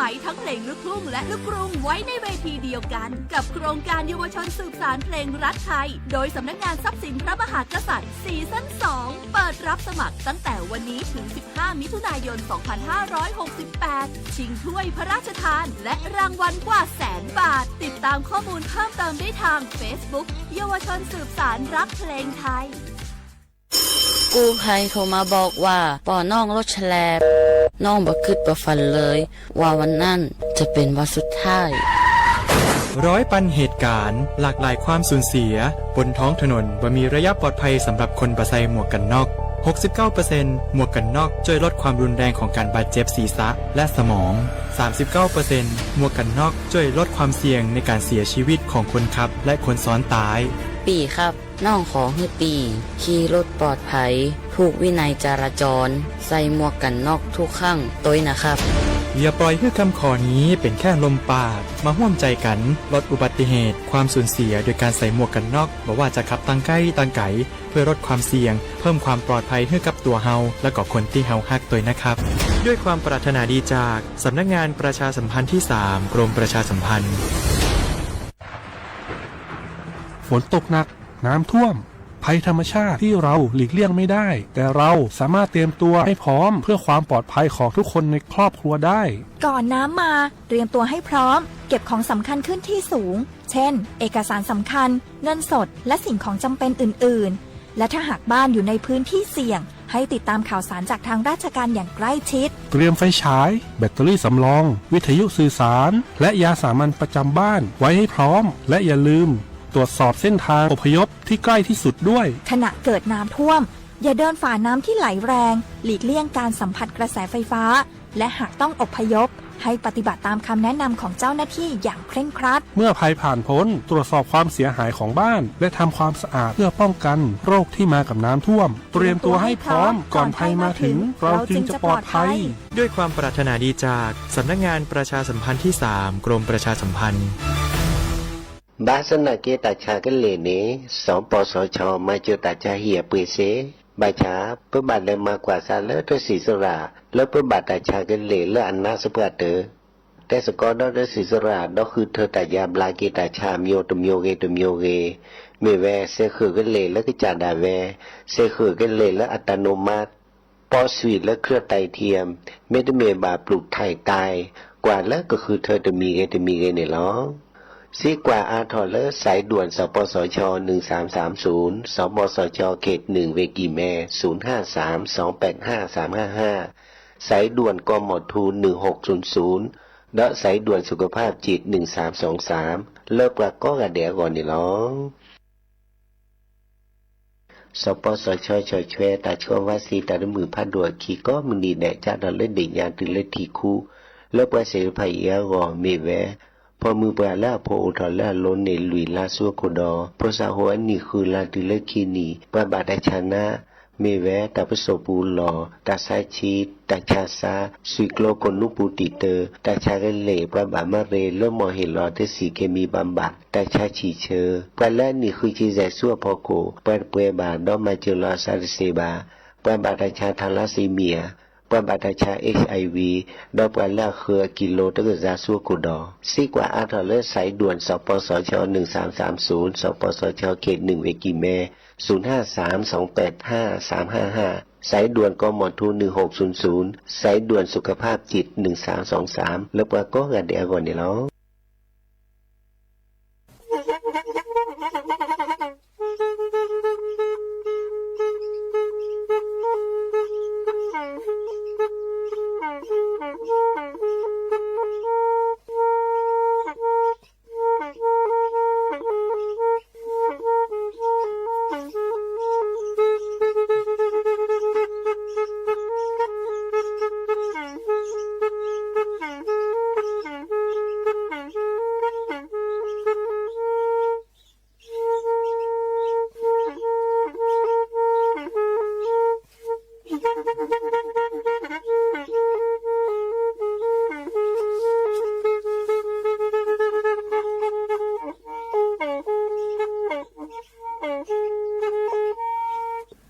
ใช้ทั้งเพลงลูกทุ่งและลูกกรุงไว้ในเวทีเดียวกัน กับโครงการเยาวชนสืบสานเพลงรักไทย โดยสำนักงานทรัพย์สินพระมหากษัตริย์ ซีซั่น สอง เปิดรับสมัครตั้งแต่วันนี้ถึง สิบห้า มิถุนายน สองพันห้าร้อยหกสิบแปด ชิงถ้วยพระราชทาน และรางวัลกว่าแสนบาท ติดตามข้อมูลเพิ่มเติมได้ทาง Facebook เยาวชนสืบสานรักเพลงไทย กู้ภัยโทรมาบอกว่าปอน้องรถแฉลบ น้องบ่คิดบ่ฝันเลย ว่าวันนั้นจะเป็นวันสุดท้าย ร้อยปันเหตุการณ์ หลากหลายความสูญเสีย บนท้องถนนบ่มีระยะปลอดภัยสำหรับคนบ่ใส่หมวกกันน็อก หกสิบเก้าเปอร์เซ็นต์ หมวกกันน็อกช่วยลดความรุนแรงของการบาดเจ็บศีรษะและสมอง สามสิบเก้าเปอร์เซ็นต์ หมวกกันน็อกช่วยลดความเสี่ยงในการเสียชีวิตของคนขับและคนซ้อนท้าย ปี่ครับ น้องขอหื้อปี่ ขี่รถปลอดภัย ผูกวินัยจราจร ใส่หมวกกันน็อกทุกครั้ง ตวยนะครับ อย่าปล่อยให้คำขอนี้เป็นแค่ลมปาก มาร่วมใจกันลดอุบัติเหตุ ความสูญเสียโดยการใส่หมวกกันน็อก บ่ว่าจะขับตั้งใกล้ตั้งไกล เพื่อลดความเสี่ยง เพิ่มความปลอดภัยให้กับตัวเฮา และก็คนที่เฮาฮักตวยนะครับ ด้วยความปรารถนาดีจากสำนักงานประชาสัมพันธ์ที่สาม กรมประชาสัมพันธ์ ฝนตกหนัก น้ำท่วม ภัยธรรมชาติที่เราหลีกเลี่ยงไม่ได้ แต่เราสามารถเตรียมตัวให้พร้อมเพื่อความปลอดภัยของทุกคนในครอบครัวได้ ก่อนน้ำมา เตรียมตัวให้พร้อม เก็บของสำคัญขึ้นที่สูง เช่น เอกสารสำคัญ เงินสด และสิ่งของจำเป็นอื่นๆ และถ้าหากบ้านอยู่ในพื้นที่เสี่ยง ให้ติดตามข่าวสารจากทางราชการอย่างใกล้ชิด เตรียมไฟฉาย แบตเตอรี่สำรอง วิทยุสื่อสาร และยาสามัญประจำบ้านไว้ให้พร้อม และอย่าลืม ตรวจสอบเส้นทางอพยพที่ใกล้ที่สุดด้วย ขณะเกิดน้ำท่วม อย่าเดินฝ่าน้ำที่ไหลแรง หลีกเลี่ยงการสัมผัสกระแสไฟฟ้า และหากต้องอพยพ ให้ปฏิบัติตามคำแนะนำของเจ้าหน้าที่อย่างเคร่งครัด เมื่อภัยผ่านพ้น ตรวจสอบความเสียหายของบ้าน และทำความสะอาดเพื่อป้องกันโรคที่มากับน้ำท่วม เตรียมตัวให้พร้อมก่อนภัยมาถึง เราจึงจะปลอดภัย ด้วยความปรารถนาดีจากสำนักงานประชาสัมพันธ์ที่สาม กรมประชาสัมพันธ์ ဘၣ်ဆၣ်သနာ်က့ တၢ်ဆါကလဲာ်န့ၣ် စီၤပီစီၤခၠီ မၤစၢၤတၢ်ဆါဟံၣ်အပှ့ၤစ့, ဘၣ်ဆၣ် ပဘၣ်လဲၤမၤကွၢ်ဆၢလၢတၢ်စံၣ်စိၤရၣ် လၢပဘၣ်တၢ်ဆါကလဲာ်လၢအနါသပှၢ်တၢၢ်, တဲသကိးဒီးတၢ်စံၣ်စိၤရၣ် ဒီးဃုထၢတၢ်ယါဘျါက့ၤတၢ်ဆါအမျိုးတမျိုးဂ့ၤတမျိုးဂ့ၤ, မ့ၢ်ဝဲ စဲးဃုာ်ကလဲာ်လၢကစၢ်ဒၣ်ဝဲ, စဲးဃုာ်ကလဲာ်လၢ อัตโนมัติ ပီၣ်စွံၣ်လၢ เครื่องไตเทียม မ့တမ့ၢ်ဘၣ် ปลูกถ่ายไต ကွၢ်လၢကဃုထၢတမံၤဂ့ၤတမံၤဂ့ၤန့ၣ်လီၤ. စံးကွၢ်အါထီၣ်လၢ สายด่วน สปสช หนึ่งสามสามศูนย์, สปสช เขตหนึ่ง เวกีแม ศูนย์ห้าสาม สองแปดห้า สามห้าห้า, สายด่วน กมท หนึ่งหกศูนย์ศูนย์ ဒီး สายด่วนสุขภาพจิต หนึ่งสามสองสาม လၢပှၤကိးဂၤဒဲးအဂီၢ်န့ၣ်လီၤ. စီၤပီစီၤခၠီ ဆီၣ်ထွဲ တၢ်ဆှၢဝါစ့တၢ်တမုာ်ဖးဒိၣ်အခံ ကိးမုၢ်နံၤဒဲး ကၢ်ထီၣ်လၢဒ့ၣ်ညါတုၤလၢထံၣ်ခူ လၢပှၤသ့ၣ်တဖၣ်အံၤအဂီၢ် မ့ၢ်ဝဲ ဖိမုၣ်ပှၢ်လၢအဖိအိၣ်ထီၣ်လၢအလိၤန့ၣ် လွံၢ်လါဆူအခိၣ်ဒီး ဖိသၣ်ဟိၣ်အနံၣ်ဃုလါတုၤလၢခံနံၣ် ပှၤဘၣ်တၢ်ဆါနါ မ့ၢ်ဝဲတၢ်ပစိာ်ပူၤလီၢ်, တၢ်ဆါဆံ, တၢ်ဆါဆါ, စွံၣ်ကျိကိၢ်နူာ်ပူၤတံာ်တၢ, တၢ်ဆါကလဲာ် ပှၤဘၣ်မၤရ့လၢမီၢ်ဟ့ၣ်လီၤတဆံး เคมีบำบัด တၢ်ဆါဆံၣ်ဆၢ, ပှၤလၢအနံၣ်ဃုဆံယဲၢ်ဆူအဖီခိၣ် ပှၤတပှဲၤဘၣ် ဒီးမၤစၢၤလီၤအသးတသ့ဘၣ်. ပှၤဘၣ်တၢ်ဆါ ทาลัสซีเมีย, ပှၤဘၣ်တၢ်ဆါ เอชไอวี, ဒီးပှၤလၢအဃၢၤအကံလိတကစၢ်ဆူအခိၣ်ဒီး စံးကွၢ်အါထီၣ်လၢ สายด่วน สปสช หนึ่งสามสามศูนย์, สปสช เขตหนึ่ง เวกีแม ศูนย์ห้าสาม สองแปดห้า สามห้าห้า, สายด่วน กมท หนึ่งหกศูนย์ศูนย์, สายด่วนสุขภาพจิต หนึ่งสามสองสาม လၢပှၤကိးဂၤဒဲးအဂီၢ်န့ၣ်လီၤ.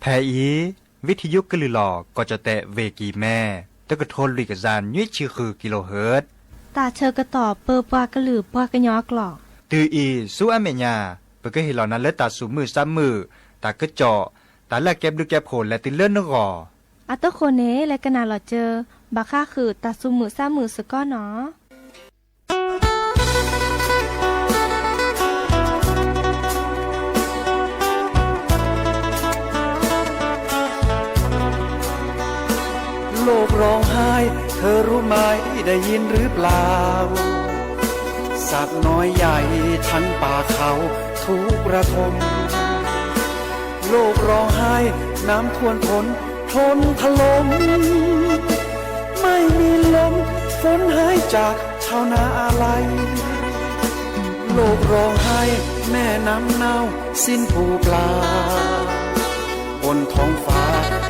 ဖဲအံၤ ဝံထယုကလုၢ်လီၢ် ကီၢ်ကၠီၣ်တဲၣ် ဝ့ၢ်ကံၢ်မဲ တကထိလွံၢ်ကယၤနွံဆံဃု kilohertz, တၢ်ဆၢကတီၢ်ပၢပှၤကလုာ်ပှၤကညီအကျိာ်. တုၤအံၤဆူအမဲာ်ညါ, ပကဟ့ၣ်လီၤနၤလၢတၢ်သူၣ်မုာ်သးမုာ်, တၢ်ကစီၣ်, တၢ်လၢအကဲဘျုးကဲဖှိၣ်လဲၤတုၤလၢနဂီၢ်. အဃိန့ၣ် လဲၤကနၣ်လီၤစၢၤ ဘၣ်ဃးဃုာ်တၢ်သူၣ်မုာ်သးမုာ်စ့ၢ်ကီးနီၤ. โลกร้องไห้ เธอรู้ไหม ได้ยินหรือเปล่า สัตว์น้อยใหญ่ทั้งป่าเขาทุกข์ระทม โลกร้องไห้ น้ำท่วมท้น โคลนถล่ม ไม่มีลม ฝนหายจากชาวนาอาลัย โลกร้องไห้ แม่น้ำเน่า สิ้นปูปลา บนท้องฟ้า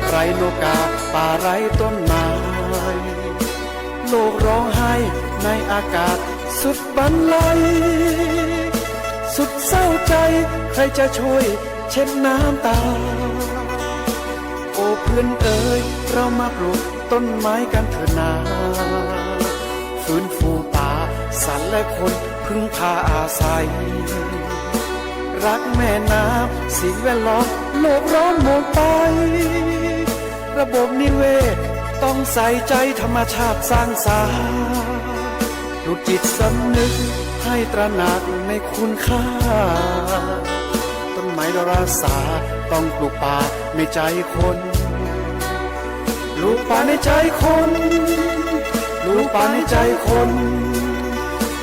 ไร้นกกา ป่าไร้ต้นไม้ โลกร้องไห้ ในอากาศ สุดบันไล สุดเศร้าใจ ใครจะช่วยเช็ดน้ำตา โอ้เพื่อนเอ๋ย เรามาปลูกต้นไม้กันเถิดนา ฟื้นฟูป่า สัตว์และคนพึ่งพาอาศัย รักแม่น้ำ สิ่งแวดล้อม โลกร้อนหมดไป ระบบนิเวศ ต้องใส่ใจ ธรรมชาติสร้างสรรค์ ปลุกจิตสำนึก ให้ตระหนักในคุณค่า ต้นไม้ดาราศาสตร์ ต้องปลูกป่าในใจคน ปลูกป่าในใจคน ปลูกป่าในใจคน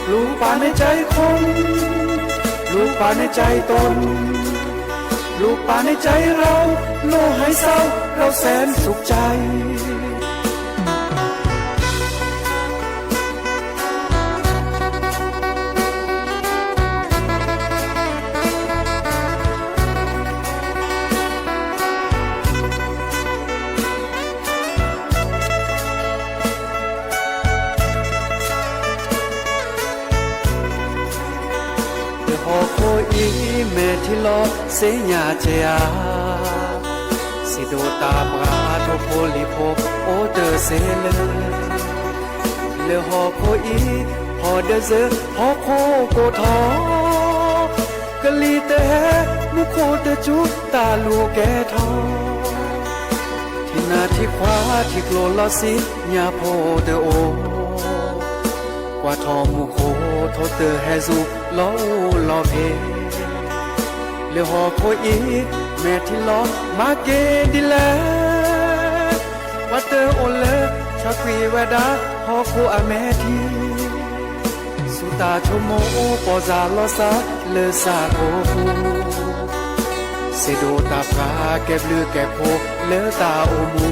ปลูกป่าในใจคน ปลูกป่าในใจตน ปลูกป่าในใจเรา โลกหายเศร้า เราแสนสุขใจ လၢဟီၣ်ခိၣ်အံၤ မဲာ်ထံလီၤ စ့ညါကဲဧါ, စံးဒိးတၢ်ပှၤ ထိၣ်ဖိလံၤဖိ အိၣ်တ့ၢ်စ့လၢ လၢဟီၣ်ခိၣ်အံၤ ဟီၣ်ဒၢစၢၤ ဟီၣ်ခိၣ်ကိးထီၣ်, ကလံၤတဟဲ မူခိၣ်တစူၤ တၢ်လူၤကဲထီၣ်, ထံနါထံခွါ ထံကျိလီၤဆံး ညၣ်ဖိတအိၣ်, ကွၢ်ထီၣ်မူခိၣ် ထိၣ်တဟဲစူၤ လီၤအူလီၤဖ့း, လၢဟီၣ်ခိၣ်အံၤ မဲာ်ထံလီၤ မၤက့ၤဒ်လဲၣ်, ပှၤတအိၣ်လၢ ဆါကွံာ်ဝဲဒၣ် ဟီၣ်ခိၣ်အမဲာ်ထံ, ဆူတၢ်ဆိကမိၣ်အိၣ် ပီၢ်စၢ်လီၤစၢ် လၢစၢ်ခိၣ်ပူၤ, စံးဒိးတၢ်ပှၤ ကဲဘျုးကဲဖှိၣ်လၢတၢ်အိၣ်မူ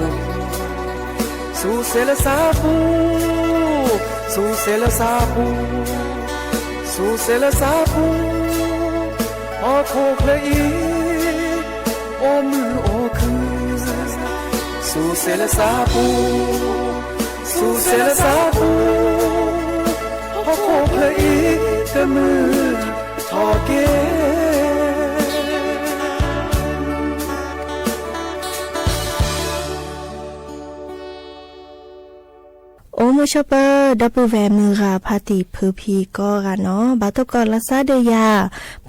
ဆူစ့လၢစၢ်ပူၤ, ဆူစ့လၢစၢ်ပူၤ, ဆူစ့လၢစၢ်ပူၤ, ဟီၣ်ခိၣ်ချၢအံၤ အိၣ်မုာ်အိၣ်ခုၣ်, ဆူစ့လၢစၢ်ပူၤ, ဆူစ့လၢစၢ်ပူၤ, ဟီၣ်ခိၣ်ချၢအံၤ ကမုာ်ထီၣ်က့ၤ အိၣ်မုာ်ဆိးပၢၤ ဒီပုၢ်ဝဲၢ်မုၢ်ဂၤဖါတံၢ်ဖုဖံကိးဂၤနီၤ, ဘၣ်သကိးလီၤစၢ်ဒီးယၤ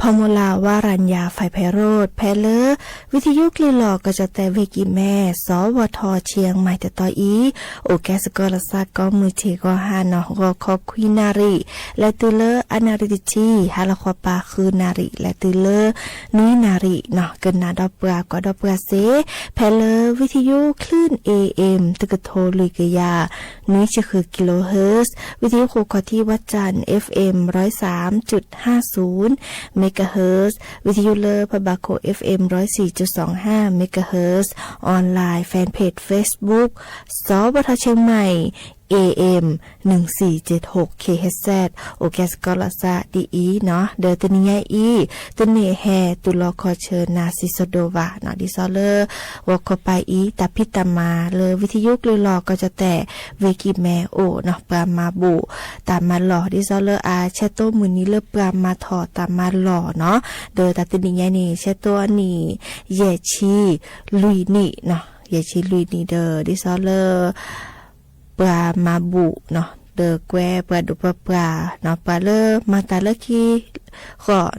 ဖီမူလၣ်ဝါရၤညါ ဖဲဖဲရိၣ် ဖဲလၢ ဝံသယုကလုၢ်လီၢ်ကီၢ်ကၠီၣ်တဲၣ် ဝ့ၢ်ကံၢ်မဲ စီၤဝီၤထီၣ် ခၠ့ၣ်အမါတတီၤအံၤ အိၣ်ကဲစ့ၢ်ကီးလီၤစၢ်ကိးမုၢ်ထံဂီၤဟါနီၤ ဂီၤခီခွံနၣ်ရံၣ် လဲၤတုၤလၢအနၣ်ရံၣ်တဆံ, ဟါလီၤဃီပၤဃုနၣ်ရံၣ် လဲၤတုၤလၢ နွံနၣ်ရံၣ်နီၤ, ကနၣ်ဒီးပှၤကွၢ်ဒီးပှၤစ့ၢ် ဖဲလၢ ဝံသယုကလုၢ် เอเอ็ม တကထိလွံၢ်ကယၤ နွံဆံဃု kilohertz, ဝံသယုဃိးခီၣ်ထံး ဝၣ်တၢၣ် เอฟเอ็ม ร้อยสามจุดห้าศูนย์ megahertz, ဝံသယုလၢပဘၣ်ခိၣ် เอฟเอ็ม ร้อยสี่จุดสองห้า megahertz, online fanpage Facebook စီၤဝီၤထီၣ် ခၠ့ၣ်အမါ เอเอ็ม หนึ่งสี่เจ็ดหก คิโฮเฮิรตซ์ အိၣ်ကဲစ့ၢ်ကီးလီၤစၢ်ဒ်အံၤနီၤ, ဒီးတနံၤညါအံၤ တန့ၢ်ဟဲတူၢ်လိာ်ခီၣ်ဆၢနၤစံးဆၢဒိၣ်ဘၣ်နီၤ, ဒ်သိးလၢ ဂီၤခီပၤအံၤ တၢ်ဖံးတၢ်မၤလၢ ဝံသယုကလုၢ်လီၢ်ကီၢ်ကၠီၣ်တဲၣ် ဝ့ၢ်ကံၢ်မဲအိၣ်နီၤ, ပှၤမၤဘူၣ်တၢ်မၤလီၢ် ဒ်သိးလၢအဆဲးတိမုၢ်နံၤလၢပှၤမၤထီၣ်တၢ်မၤလီၢ်နီၤ, ဒီးတၢ်တနံၤညါန့ၣ် ဆဲးတိအနံၣ် ယဲၢ်ဆံလွံၢ်နံၣ်နီၤ, ယဲၢ်ဆံလွံၢ်နံၣ်ဒီး ဒ်သိးလၢ ပှၤမၤဘူၣ်နီၤ, ဒီးကွဲပှၤဒိၣ်ပှၤပှၢ်နီၤ ပှၤလၢမၤတၢ်လၢခံ ဃီ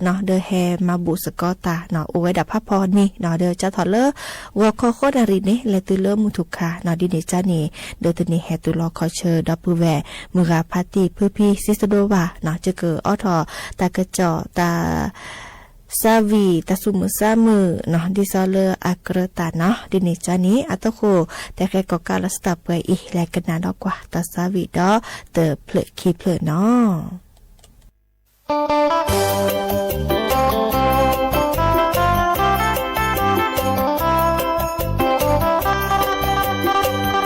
နီၤ ဒီးဟဲမၤဘူၣ်စ့ၢ်ကီးတၢ်နီၤ အိၣ်ဝဲဒၣ်ဖးဖီနံၤနီၤ ဒီးကၢ်ထီၣ်လၢ ဂီၤခီဃိးနၣ်ရံၣ်န့ၣ် လဲၤတုၤလၢမုၢ်ထူၣ်ခါနီၤ ဒ်န့ၣ်ကၢ်န့ၣ် ဒီးတနံၤဟဲတုၤလီၤခီဆၢ ဒီပုၢ်ဝဲၢ်မုၢ်ဂၤဖါတံၢ်ဖုဖံ စံးစဒိဘၣ်နီၤ ကကအိးထီၣ်တၢ်ကစီၣ်တၢ် စၢ်ဝံၣ်တၢ်သူၣ်မုာ်သးမုာ်နီၤ ဒ်သိးလၢအကြၢးတၢ်နီၤ ဒ်န့ၣ်ကၢ်န့ၣ် အတၢ်ဃိ တဲဃဲကီၢ်ကၢ်လီၤစတၢ်ပှဲၤအံၤ လဲၤကနၣ်ဒီးကွၢ်တၢ်စၢ်ဝံၣ်ဒီးတဖျၢၣ်ခံဖျၢၣ်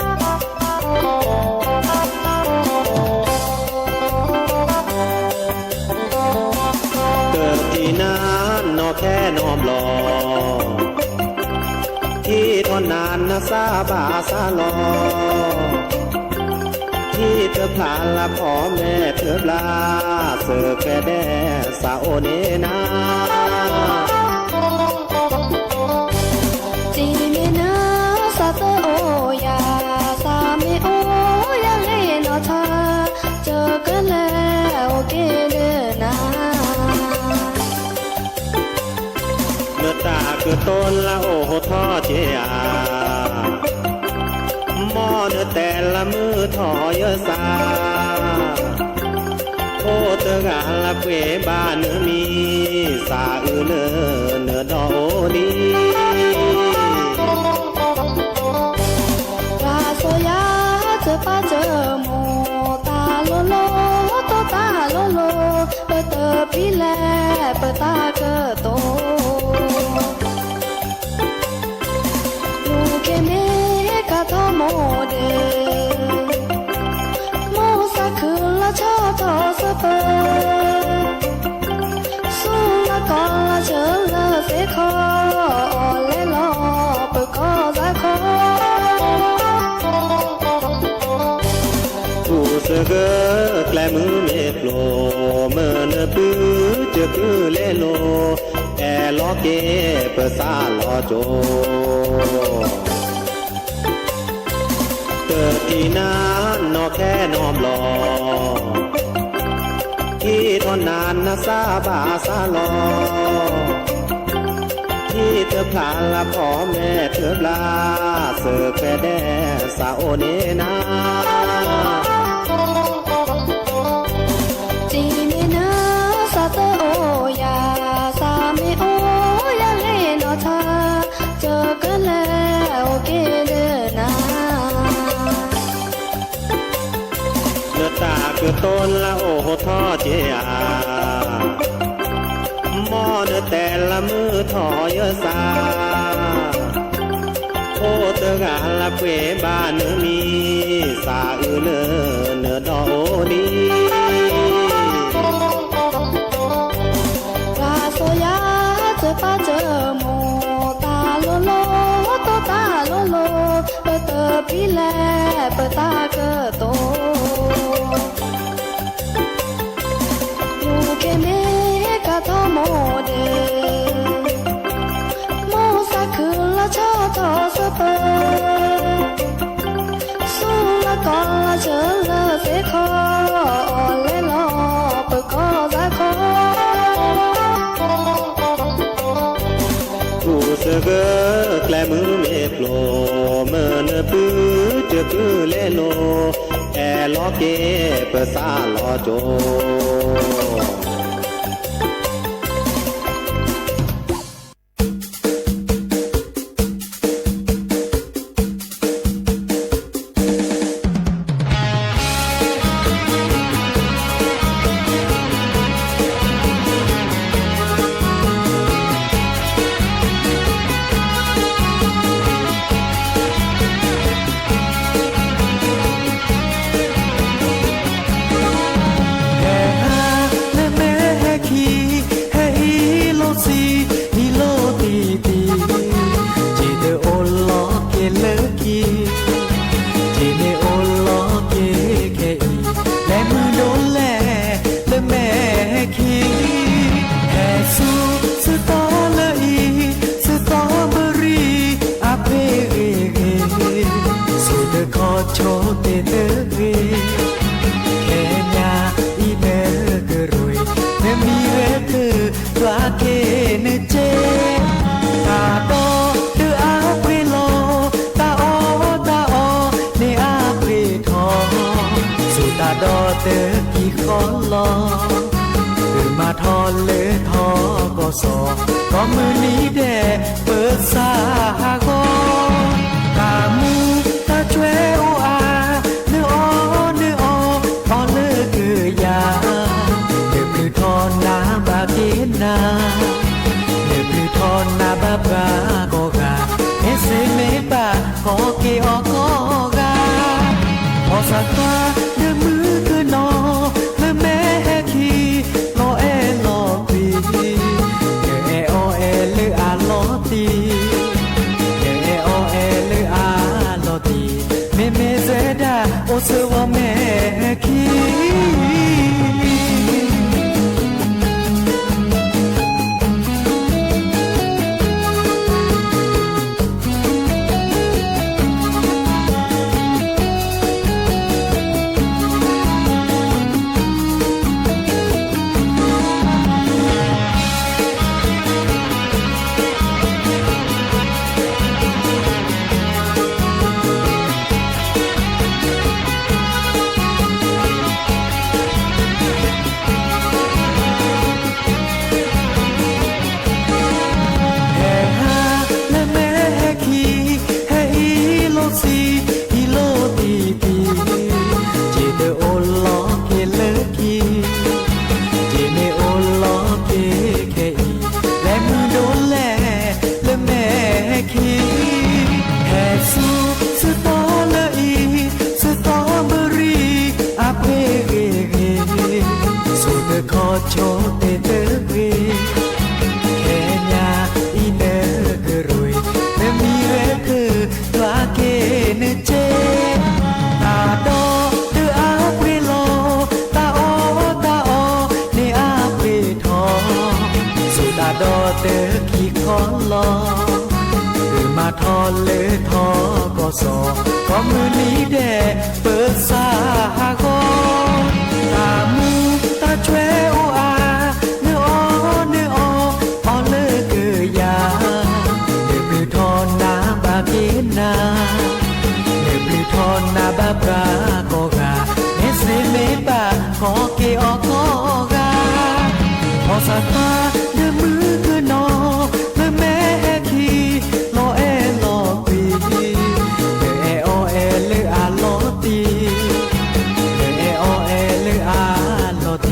နီၤ. တထံၣ်နၤနီၢ်ခဲနီတဘျီ, ထံၣ်ထီၣ်နၤနသးဘၣ်သးလီၤ, ထံၣ်တဖျါလၢဖီမဲာ်တဘျါ, သုးကဲဒဲးသးအိၣ်န့ၢ်နၤ တမ့ၢ်နသးတအိၣ်ယၤ, သးမ့ၢ်အိၣ်ယၤဂ့ၤနီၢ်ထါ, တကလဲၤအိၣ်က့ၤလၢနၤ. နတၢ်ကတိၤလၢအိၣ်ဟိထီၣ်က့ၤဧါ, မ်နတဲလၢမုၢ်ထီၣ်ယသး ဖိတဂၤလၢပှ့ၤဘၣ်နမံၤ, သးအုးလၢနဒီအိၣ်လံ. ဘၣ်ဆိယၤတပာ်တမိၢ်, တၢ်လိၤလိၤ, တိတၢ်လိၤလိၤ, ပတပျံၤလဲၣ်ပတၢ်ကတိၤ လူၤက့ၤမ့ၢ်ကထီမိၢ်ဒဲး, မိၢ်သးခုလီၤဆီထီၣ်စၢၤပၢၤ, ဆူလီၤကီၢ်လီၤဆၢလၢသ့ၣ်ခီ, အီၣ်လဲၤလီၤပကီၢ်သးခီ ပူၤစ့ၢ်ကီးကျဲမုၢ်မ့ၢ်ကျိၤ, မ့ၢ်နပုၢ်တကုလဲၤလိၤ, အဲၣ်လီၤက့ၤပသးလီၤကၠိ, တထံၣ်နၤနီၢ်ခဲနီတဘျီ, ထံၣ်ထီၣ်နၤနသးဘၣ်သးလီၤ, ထံၣ်တဖျါလၢဖီမဲာ်တဘျါ, သုးကဲဒဲးသးအိၣ်န့ၢ်နၤ တမ့ၢ်နသးတအိၣ်ယၤ, သးမ့ၢ်အိၣ်ယၤဂ့ၤနီၢ်ထါ, တကလဲၤအိၣ်က့ၤလၢနၤ. နတၢ်ကတိၤလၢအိၣ်ဟိထီၣ်က့ၤဧါ, မ်နတဲလၢမုၢ်ထီၣ်ယသး ဖိတဂၤလၢပှ့ၤဘၣ်နမံၤ, သးအုးလၢနဒီအိၣ်လံ. ဘၣ်ဆိယၤတပာ်တမိၢ်, တၢ်လိၤလိၤ, တိတၢ်လိၤလိၤ, ပတပျံၤလဲၣ်ပတၢ်ကတိၤ လူၤက့ၤမ့ၢ်ကထီမိၢ်ဒဲး, မိၢ်သးခုလီၤဆီထီၣ်စၢၤပၢၤ, ဆူလီၤကီၢ်လီၤဆၢလၢသ့ၣ်ခီ, အီၣ်လဲၤလီၤပကီၢ်သးခီ ပူၤစ့ၢ်ကီးကျဲမုၢ်မ့ၢ်ကျိၤ, မ့ၢ်နပုၢ်တကုလဲၤလိၤ, အဲၣ်လီၤက့ၤပသးလီၤကၠိ ဟဲဟးလၢမဲာ်ဟဲခံ, ဟဲဟံးလိာ်ဆံး, ဟံးလိာ်တံၢ်တံၢ်, ယ့ၣ်ဒုးအိၣ်လီၤက့ၤလၢခံ, ယ့ၣ်မ့ၢ်အိၣ်လီၤက့ၤခဲအံၤ, လဲၤမုာ်ဒိၣ်လဲၣ်လၢမဲာ်ဟဲခံ, ဟဲဆူသုးတီၤလၢအံၤ, သုးတီၤဘရံၤအဖ့ဂ့ၤဂ့ၤ, သုးတခီဆိတ့ၢ်တဂ့ၤ, ခဲ လၢခံဃီလီၤ, သုမၤထီၣ်လၢထီၣ်ကီၢ်စီၤ, ကီၢ်မုၢ်နံၤဒဲး ပၢဆါဟးဂီၤ, တၢ်မူတၢ်ကွဲအိၣ်အါ, နအီၣ်နအီ, အီၣ်လၢကယၤ, နပျုၢ်ထီၣ်နၤဘၣ်က့ၤနၤ, နပျုၢ်ထီၣ်နၤဘၣ်ပှၤကိးဂၤ, မ့ၢ်စ့မ့ၢ်ဘၣ် ကီက့ၤအီၤကိးဂၤ, ဖီၣ်ဆၣ်သးလၢမုၢ်ကနီၤ, လၢမဲာ်ဟဲခံ, လီၤအဲၣ်လီၤကွံ, ယအဲၣ်အီၤအဲၣ်လၢအလီၤတံၢ်, ယအဲၣ်အီၤအဲၣ်လၢအလီၤတံၢ်, မ့မ့ၢ်စဲဒၣ် အိၣ်ဆၢဝီၤမဲာ်ခံ ဟဲဟးလၢမဲာ်ဟဲခံ, ဟဲဟံးလိာ်ဆံး ဟံးလိာ်တံၢ်တံၢ်, က့ၤတအိၣ်လီၤက့ၤလၢခံ, က့ၤမ့ၢ်အိၣ်လီၤက့ၤခဲအံၤ, လဲၤမုာ်ဒိၣ်လဲၣ်လၢမဲာ်ဟဲခံ, ဟဲဆူစၢၤတီလၢအံၤ, စၢၤတီဘရံၤ အပှ့ၤဂ့ၤဂ့ၤ, ဆိတခီဆိတ့ၢ်တဂ့ၤ, ခဲညါအံၤနကရူၢ်, နမံၤရဲၣ်ခုၣ် ဒွးက့ၤနစ့, တၢ်ဒီတအါပှ့ၤလီၤ, တၢ်အီၣ်တၢ်အီန့ၣ်အါပှ့ၤထီၣ်, ဆိတၢ်ဒီတခံခီလီၤ, သုမၤထီၣ်လၢထီၣ်ကီၢ်စီၤ, ကီၢ်မုၢ်နံၤဒဲး ပၢဆါဟးဂီၤ, တၢ်မူတၢ်ကွဲအိၣ်အါ, နအီၣ်နအီ, အီၣ်လၢကယၤ, နဘျုးထီၣ်နၤဘၣ်က့ၤနၤ, နဘျုးထီၣ်နၤဘၣ်ပှၤကိးဂၤ, မ့ၢ်စ့မ့ၢ်ဘၣ် ကီက့ၤအီၤကိးဂၤ, ဖီၣ်ဆၣ်သးလၢမုၢ်ကနီၤ, လၢမဲာ်ဟဲခံ, လီၤအဲၣ်လီၤကွံ, နအဲၣ်အီၤအဲၣ်လၢအလီၤတံၢ်, နအဲၣ်အီၤအဲၣ်လၢအလီၤတံၢ်,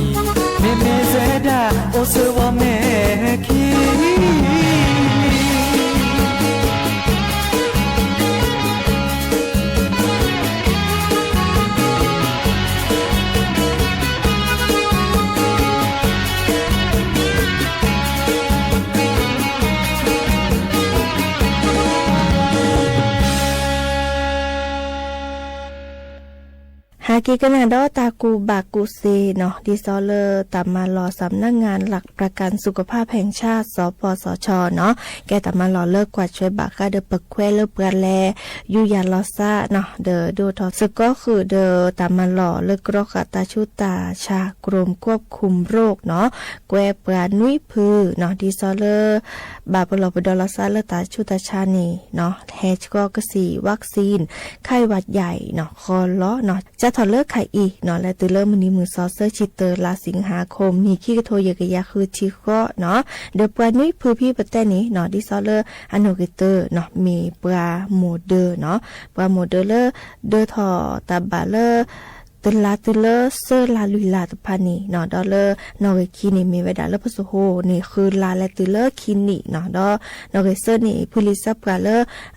မ့မ့ၢ်စဲဒၣ် အိၣ်ဆၢဝီၤမဲာ်ခံ ဟဲက့ၤကနၣ်ဒီးတၢ်ကူၣ်ဘၣ်ကူၣ်သ့နီၤ ဒ်သိးလၢတၢ်မၤလီၤ สำนักงานหลักประกันสุขภาพแห่งชาติ สปสช နီၤ ကဲတၢ်မၤလီၤလၢကွၢ်ထွဲဘၣ်ဃးဒီးပခွဲလၢပှၤလဲၤ ယူးယၤလီၤသးနီၤ ဒီးဒိၣ်ထီၣ်စ့ၢ်ကီးဃုာ်ဒီးတၢ်မၤလီၤလၢ ကရီဃာ်တၢ်ဆူးတၢ်ဆါ กรมควบคุมโรค နီၤ ကွဲပှၤနွံဖုနီၤ ဒ်သိးလၢ ဘၣ်ပလီၢ်ပဒီလီၤသးလၢတၢ်ဆူးတၢ်ဆါန့ၣ်နီၤ ဟဲဆှီကစံၣ် วัคซีน ไข้หวัดใหญ่ နီၤ ဃီလီၤနီၤ စးထီၣ်လၢခါအံၤနီၤ လဲၤတုၤလၢမုၢ်နံၤမုၢ်သီ သၢဆံတၢ လါสิงหาคม နံၣ်ခံကထိယဲၢ်ကယၤဃုဆံဃိးနီၤ ဒီးပှၤနွံဖုဖံပတဲန့ၣ်နီၤ ဒ်သိးလၢအနီၣ်ဂံၢ်တၢနီၤ မ့ၢ်ပှၤမိၢ်ဒၢနီၤ ပှၤမိၢ်ဒၢလၢ ဒၢထီၣ်တၢ်ဘၣ်လၢ တလါတုၤလၢသၢလါလွံၢ်လါတဖၣ်န့ၣ်နီၤ ဒီးလၢနီၣ်ဂံၢ်ခံန့ၣ် မ့ၢ်ဝဲဒၣ်လၢပစိၤဟိန့ၣ် ဃုလါလဲၤတုၤလၢခံနံၣ်နီၤ ဒီးနီၣ်ဂံၢ်သၢန့ၣ် ဖုလံာ်သၢပှၢ်လၢ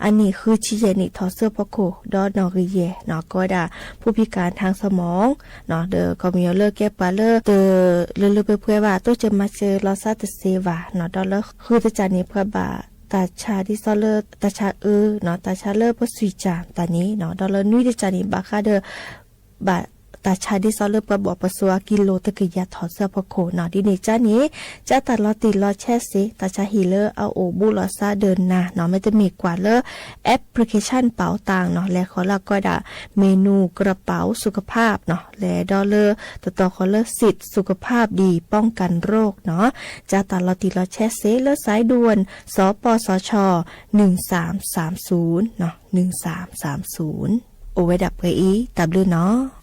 အနံၣ်ဃုဆံယဲၢ်နံၣ်ထီၣ်ဆၢဖီခိၣ် ဒီးနီၣ်ဂံၢ်ယဲၢ်နီၤ ကိးဝဲဒၣ် ผู้พิการทางสมอง နီၤ ဒီးခီပညီလၢကဲပှၤလၢ တလၢလၢပှဲၤပှဲၤဘၣ် တိစၢၤမၤစၢၤလီၤသးတသ့ဘၣ် နီၤ ဒီးလၢဃုတကးန့ၣ် ပှၤဘၣ်တၢ်ဆါဒ်သိးလၢတၢ်ဆါအၢနီၤ တၢ်ဆါလၢပှၤစွံၣ်ကၢ်တၢ်န့ၣ်နီၤ ဒီးလၢနွံတကးန့ၣ် ဘၣ်ဃးဒီး ဘၣ်တၢ်ဆါဒ်သိးလၢပှၤဘိးပစိာ်အကံလိာ်တကယၤထီၣ်ဆၢဖီခိၣ်နီၤ ဒ်န့ၣ်ကါန့ၣ် ကါတၢ်လီၤတံၢ်လီၤဆဲးစ့ တၢ်ဆါဟံၣ်လၢအအိၣ်ဘူးလီၤသးဒီးနၤနီၤ မ့တမ့ၢ်ကွၢ်လၢ แอปพลิเคชันเป๋าตัง နီၤ လဲၤဃီၤလၢအကိးဝဲဒၣ် เมนูกระเป๋าสุขภาพ နီၤ လဲၤဒီးလၢ တတီၤဃီၤလၢ สิทธิ์สุขภาพดีป้องกันโรค နီၤ ကါတၢ်လီၤတံၢ်လီၤဆဲးစ့လၢ สายด่วน สปสช หนึ่งสามสามศูนย์ နီၤ หนึ่งสามสามศูนย์ အိၣ်ဝဲဒၣ်ပှဲၤအံၤ တၢ်ဘျုးနီၤ.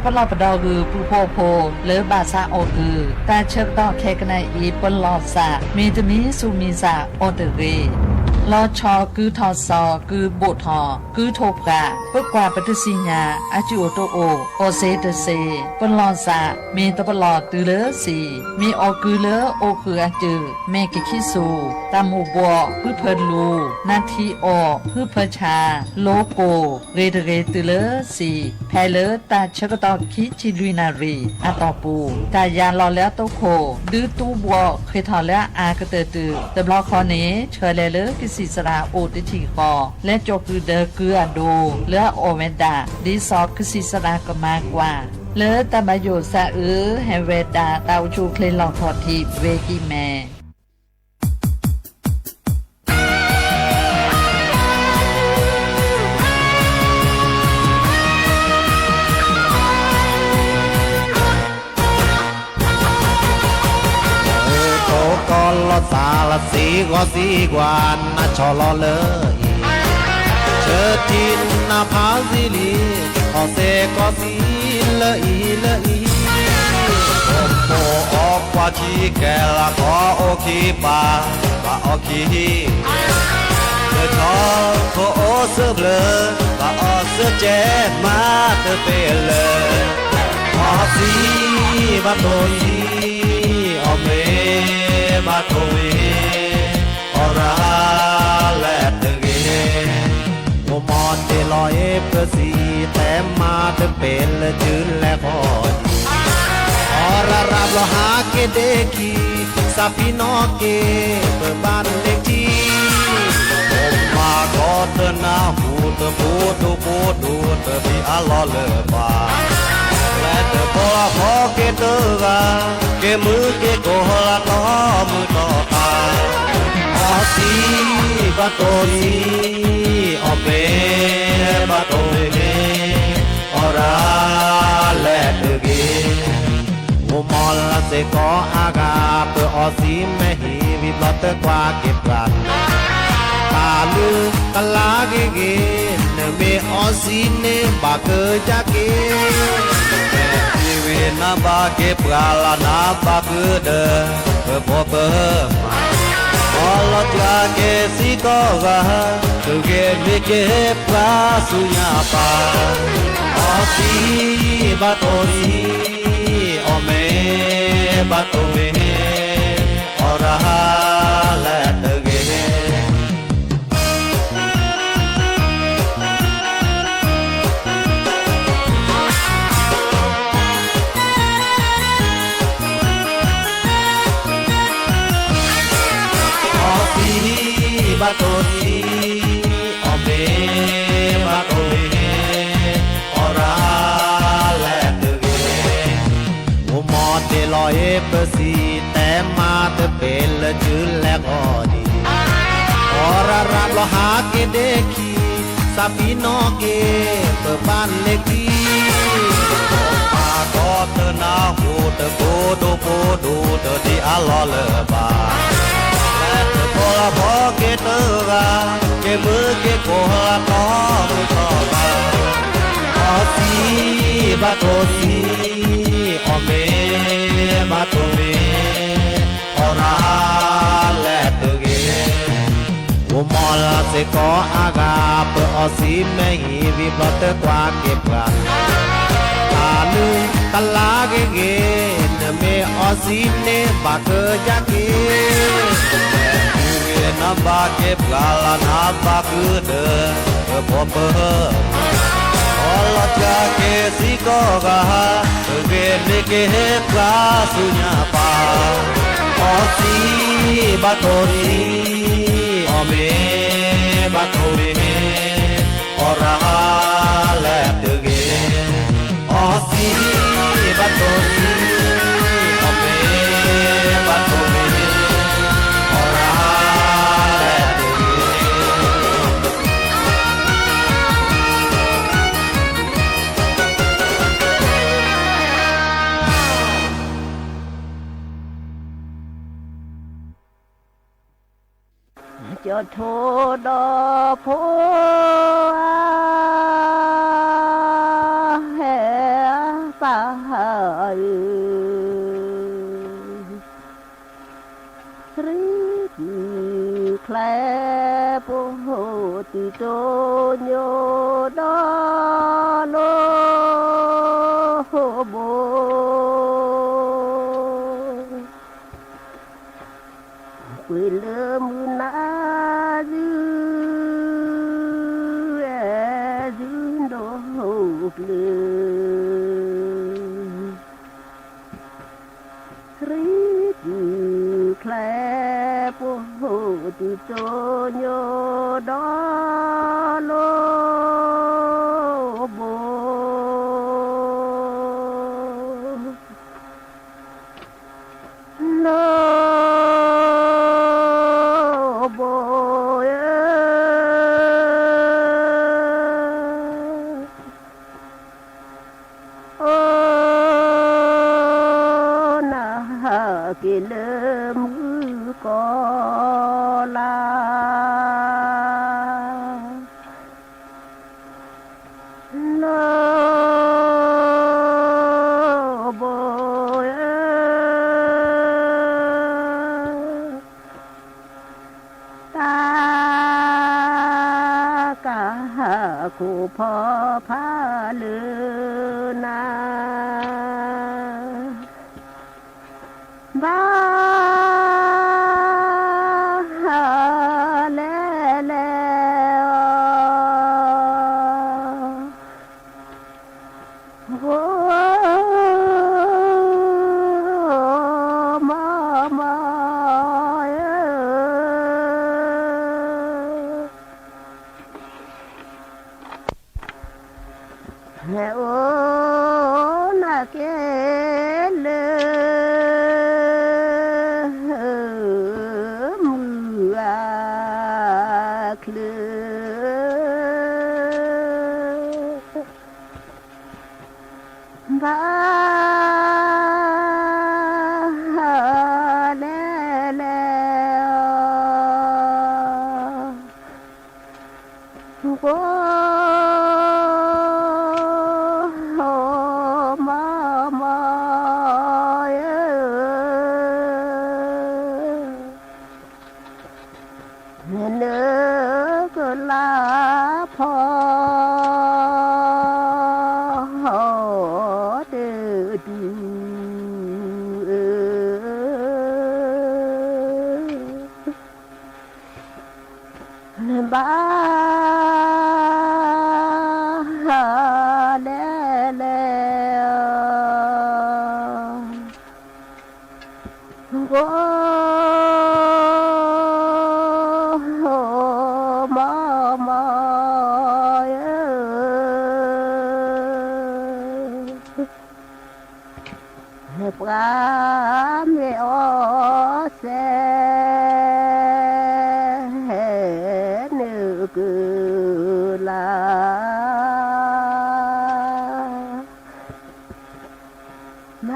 ပလီၢ်ပဒီဂုာ်ပူဖိအဖိ လၢဘၣ်ဆါအီၣ်ကုၢ်, တၢ်ဆၢကတီၢ်ခဲကနံၣ်အံၤ ပလီၢ်စး မ့ၢ်တမံၤဆူးမံၤစးအီၤတဂ့ၤ. လီၤဆီၣ်ကုၢ်ထီၣ်စီၤ ကုၢ်ဘိၣ်ထီၣ် ကုၢ်ထိၣ်ဖှး ပကွၢ်ပတသ့ၣ်ညါ အစူၢ်အိၣ်တအိၣ် အီၣ်စ့တစ့, ပလီၢ်စး မ့ၢ်တပလီၢ်တုၤလၢစံာ်, မ့ၢ်အီၣ်ကုၢ်လၢအိၣ်ဃုာ်အစူၢ် မဲာ်ကခံစိၤ, တၢ်မိၣ်ဘှီၣ် ဟုဖၢလူၤ, နါထံအီၣ် ဟုဖၢဆါ, လိကိၣ် ဂ့ၤတဂ့ၤတုၤလၢစံာ်, ဖဲလၢတၢ်ဆၢကတီၢ်ခံဆံလွံၢ်နၣ်ရံၣ်အတီၢ်ပူၤ, တၢ်ယၤလီၤလၢအတိခိၣ် ဒုးတူဘှီၣ်ဃ့ၢ်ထီၣ်လၢအအါကတၢၢ်တုၤ တဘျီဃီန့ၣ် ဆှၢလဲၤလၢကသံၣ်သရၣ်အိၣ်တထံၣ်ဃီ လၢကၠီၣ်ကုၢ်ဒၢကုၢ်အဒိ လၢအအီၣ်ဝဲဒၣ် ဒ်သိးကသံၣ်သရၣ်ကမၤကွၢ် လၢတၢ်ဘၣ်ယိၣ်သးအုး ဟဲဝဲဒၣ် တၢ်အိၣ်ဆူၣ်အိၣ်ချ့လီၢ်ခီၣ်ထံးဝဲကံၢ်မဲ ထိၣ်ကီၢ်လီၤသးလၢစ့ၢ်ကီးစ့ၢ်ကီး နၢ်ဆီလီၤလၢအံၤ, ဆၢထံနၢ်ဖးစံလံ, အီၣ်စ့ၢ်ကီးစံလၢအံၤလၢအံၤ, အိၣ်ဖှိၣ်အီၣ်ကွၢ်ခံကဲလၢကီၢ်အိၣ်ခံပၤ, ဘၣ်အီၣ်ခံ လၢထီၣ်ခိၣ်အိၣ်စၢဖျၢၣ်, ဘၣ်အီၣ်စၢကဲမးတပ့ၤလၢာ်, အီၣ်စံဘၣ်တိၢ်စံ, အီၣ်မ့ၤဘၣ်တိၢ်မ့ၤ, အီၣ်ရၤလဲၣ်တဂ့ၤ, မိၢ်မီၢ်တ့ၢ်လီၤအ့ၣ်ပစံး, တဲမးတပ့ၤလၢာ်တုၤလဲၤဃီၤဒံး, အီၣ်ရၤရၤဘျီဟးက့ၤဒ့ခံ, စးဖံနီၣ်က့ၤ ပဘၣ်လ့ၤထံ, မိၢ်မးကီၢ်တနၢ်ဟူတပူၤဒိၣ်ပူၤဒိၣ်တဘံၣ်အလီၢ်လၢၤဘၣ်, လဲၤတဘီလၢ်ဖီက့ၤတဂၤ, က့ၤမုၢ်က့ၤကိၢ်လၢတီမုၢ်တီပၤ, အီၣ်စံဘၣ်တိၢ်စံ, အီၣ်မ့ၤဘၣ်တိၢ်မ့ၤ, အီၣ်ရၤလဲၣ်တဂ့ၤ, မိၢ်မီၢ်လၢစ့ၢ်ကီးအါဂၤ ပအီၣ်စံမ့ၢ်ဟံၣ်ဝံၤဘျီတကွၢ်က့ၤပှၤ, တၢ်လုၢ်တလါဂ့ၤဂ့ၤ, နမ့ၢ်အီၣ်စံန့ၣ်ဘၣ်ကဒါက့ၤ, မ့ၢ်ဝံၤနဘၣ်က့ၤပှၤလၢနဘၣ်ဃုာ်ဒီး ပဖိပမါ, အီၣ်လီၤတၢ်က့ၤစ့ၢ်ကီးဂၤ, တဂ့ၤမ့ၢ်က့ၤပှၤဆူညါပၤ, အီၣ်စံဘၣ်တိၢ်စံ, အီၣ်မ့ၤဘၣ်တိၢ်မ့ၤ, အီၣ်ရၤလဲၣ်တဂ့ၤ အီၣ်စံဘၣ်တိၢ်စံ, အီၣ်မ့ၤဘၣ်တိၢ်မ့ၤ, အီၣ်ရၤလဲၣ်တဂ့ၤ, မိၢ်မီၢ်တ့ၢ်လီၤအ့ၣ်ပစံး, တဲမးတပ့ၤလၢာ်တုၤလဲၤဃီၤဒံး, အီၣ်ရၤရၤဘျီဟးက့ၤဒ့ခံ, စးဖံနီၣ်က့ၤ ပဘၣ်လ့ၤထံ, မိၢ်မးကီၢ်တနၢ်ဟူတပူၤဒိၣ်ပူၤဒိၣ်တဘံၣ်အလီၢ်လၢၤဘၣ်, လဲၤတဘီလၢ်ဖီက့ၤတဂၤ, က့ၤမုၢ်က့ၤကိၢ်လၢတီမုၢ်တီပၤ, အီၣ်စံဘၣ်တိၢ်စံ, အီၣ်မ့ၤဘၣ်တိၢ်မ့ၤ, အီၣ်ရၤလဲၣ်တဂ့ၤ, မိၢ်မီၢ်လၢစ့ၢ်ကီးအါဂၤ, ပအီၣ်စံမ့ၢ်ဟံၣ်ဝံၤဘျီတကွၢ်က့ၤပှၤ, တၢ်လုၢ်တလါဂ့ၤဂ့ၤ, နမ့ၢ်အီၣ်စံန့ၣ်ဘၣ်ကဒါက့ၤ, မ့ၢ်ဝံၤနဘၣ်က့ၤပှၤလၢနဘၣ်ဃုာ်ဒီး ပဖိပမါ, အီၣ်လီၤတၢ်က့ၤစ့ၢ်ကီးဂၤ, တဂ့ၤမ့ၢ်က့ၤပှၤဆူညါပၤ, အီၣ်စံဘၣ်တိၢ်စံ, အီၣ်မ့ၤဘၣ်တိၢ်မ့ၤ, အီၣ်ရၤလဲၣ်တဂ့ၤ, အီၣ်စံဘၣ်တိၢ်စံ, အီၣ်မ့ၤဘၣ်တိၢ်မ့ၤ, အီၣ်ရၤလဲၣ်တဂ့ၤ ကၠီၣ်ထိဒီးဖိဧၢ, ဟဲပ ချဲပှိၢ် တုၤတိၢ်ညိၣ်ဒီးလိၣ်ဘိ ကွံာ်လၢမုၢ်နၤဒုး အဲၣ်ဒုးဒိၣ်ကျၢၤ ရံတုၤချဲပှိၢ် တုၤတိၢ်ညိၣ်ဒီးလိၣ်ဘိ လိၣ်ဘိဧၢ အိၣ်နၤက့ၤလၢမုၣ်ကီၤ လၢ လိၣ်ဘိဧၢ တၢ်ကဟးခိၣ်ဖီဖးလၢနၤ ဘၣ်လဲၣ်လဲၣ်အီၤ ဂီၤ မီမီ ဟဲအိၣ်နၤက့ၤလၢ မုၢ်အချၢ ဘၣ် လဲၣ်လဲၣ်အီၤ ဂီၤ မီမီ နကလါဖီ တဒူ ဘၣ် လဲၣ်လဲၣ်အီၤ ဂီၤ မီမီ ပှၤမ့ၢ်အီၣ်စဲ နကလါ မၤ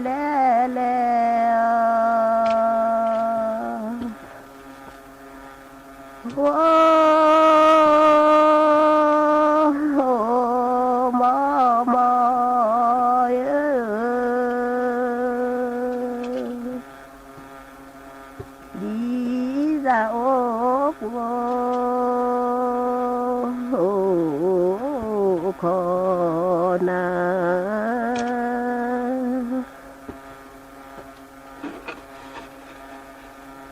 လဲၣ်လဲၣ်အီၤ ဂီၤ မီမီ ဒ်သိးအိၣ် ကိးခီနၤ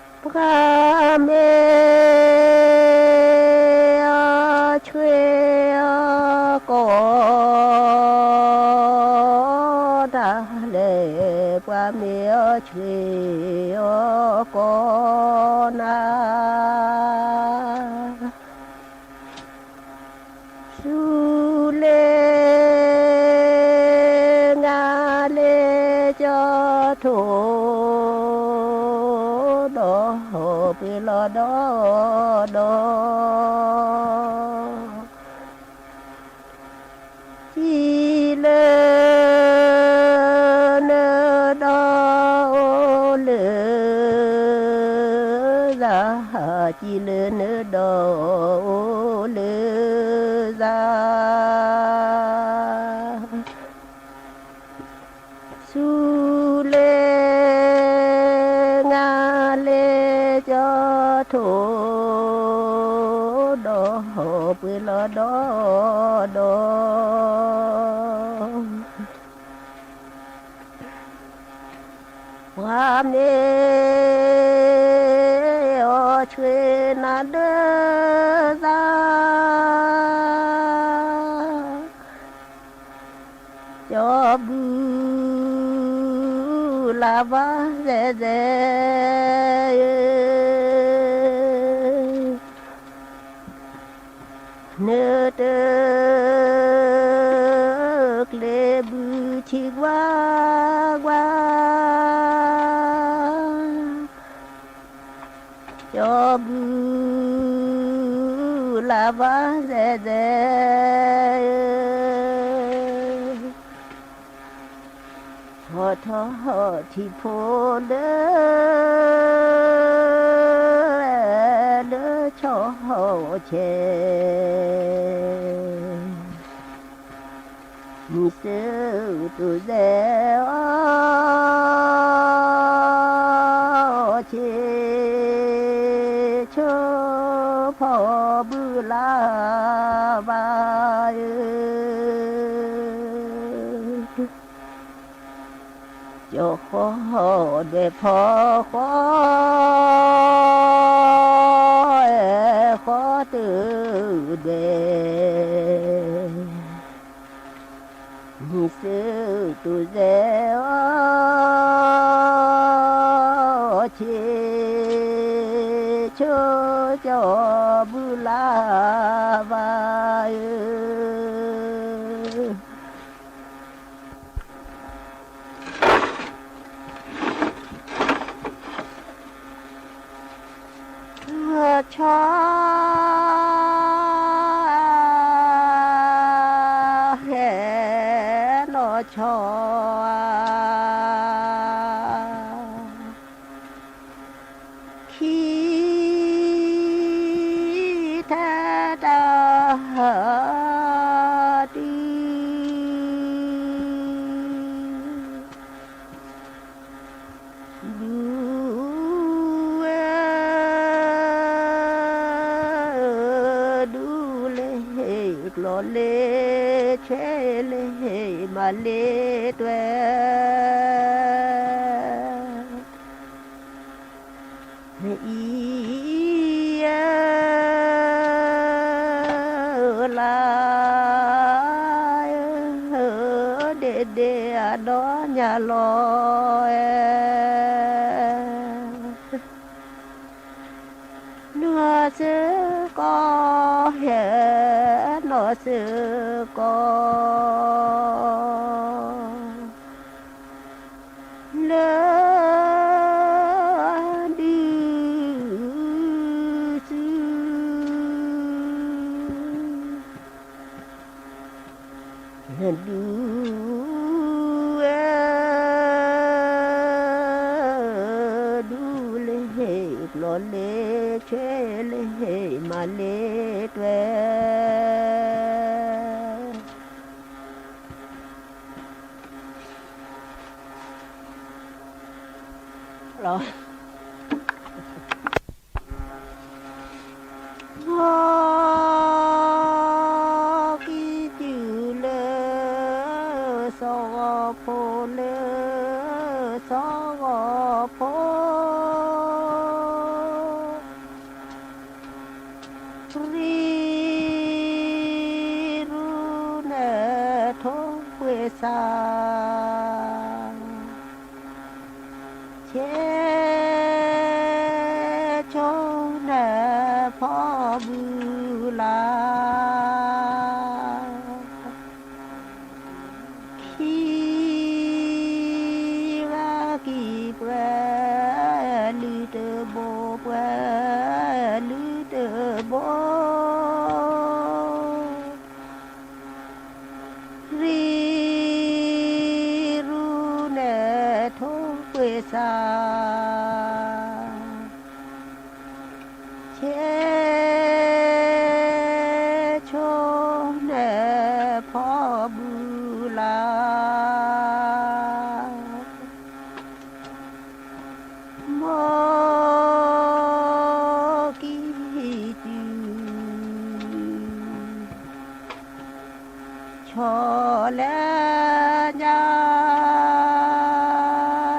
ပှၤမ့ၢ်အီၣ်ဆှံအီၣ်ကိး တၢ်လဲၣ် ပှၤမ့ၢ်အီၣ်ဆှံအီၣ်ကိးနၤ ဆူလဲၣ် ငါလဲၣ် ကၠီထိၣ် ဒီးပှ့ၤလီၤဒီးဒီး စံးလၢ နဒီးအိၣ်လၢ သး စံးလၢနဒီးအိၣ်လၢ သး ဆူလဲၣ် ပှ့ၤလီၤဒီးဒီး ပှၤမ့ၢ်အီၣ်ဆှ့နၤဒၢသး ကၠီဘုလၢ်ဘၣ်သဲသဲ နတကျ့ၤဘုထံကွၢ်ကွၢ် ကၠီဘုလၢ်ဘၣ်သဲသဲ ဟီၣ်ထီၣ်ထံဖိလၢ လၢဆီဆဲး မုၢ်စူၤတူၢ်စဲအီၤ ဆံးဆိဖီၣ်ဘုလၢ်ဘၣ် ကၠီဃီဒွဲၣ်ဖီဃီ ဃီတဒွဲၣ် မုၢ်စူၤတူၢ်စဲအီၤ ဆံးဆိကၠီဘုလၢ်ဘၣ် ဆီ ဟဲနီၢ်ဆီ ခံထတၢ်တုၤ ဒူဝဲ ဒူလ့ၤကျီၢ်လ့ၤ ဆဲးလ့ၤမၤလ့ၤတွဲ အံၤ လါ ဒ့ဒ့အဒီညါလီၤ နီၢ်စ့ၢ်ကီး ဟဲနီၢ်စ့ၢ်ကီး လၢ ဒုးစု ဒုး ဒူလ့ၤကျီၢ်လ့ၤ ဆဲးလ့ၤမၤလ့ၤတွဲ လီၤ နီၢ်ကံၢ်တုၤလၢ စီၤဂီၤဖိလၢ စီၤဂီၤဖိ ရံရူနဲၣ်ထိၣ်ကွံာ်စၢ် ဆဲး ဆိန့ၣ်ဖီၣ်ဘုလၢ် ခံ ဝဲကံၢ်ပှဲၤ လုၢ်တဘိပှဲၤ လုၢ်တဘိ ရံရူနဲၣ်ထိၣ်ကွံာ်စၢ် ဆဲး ဆိန့ၣ်ဖီၣ်ဘုလၢ် နီၢ်ကံၢ်တုၤ ညါ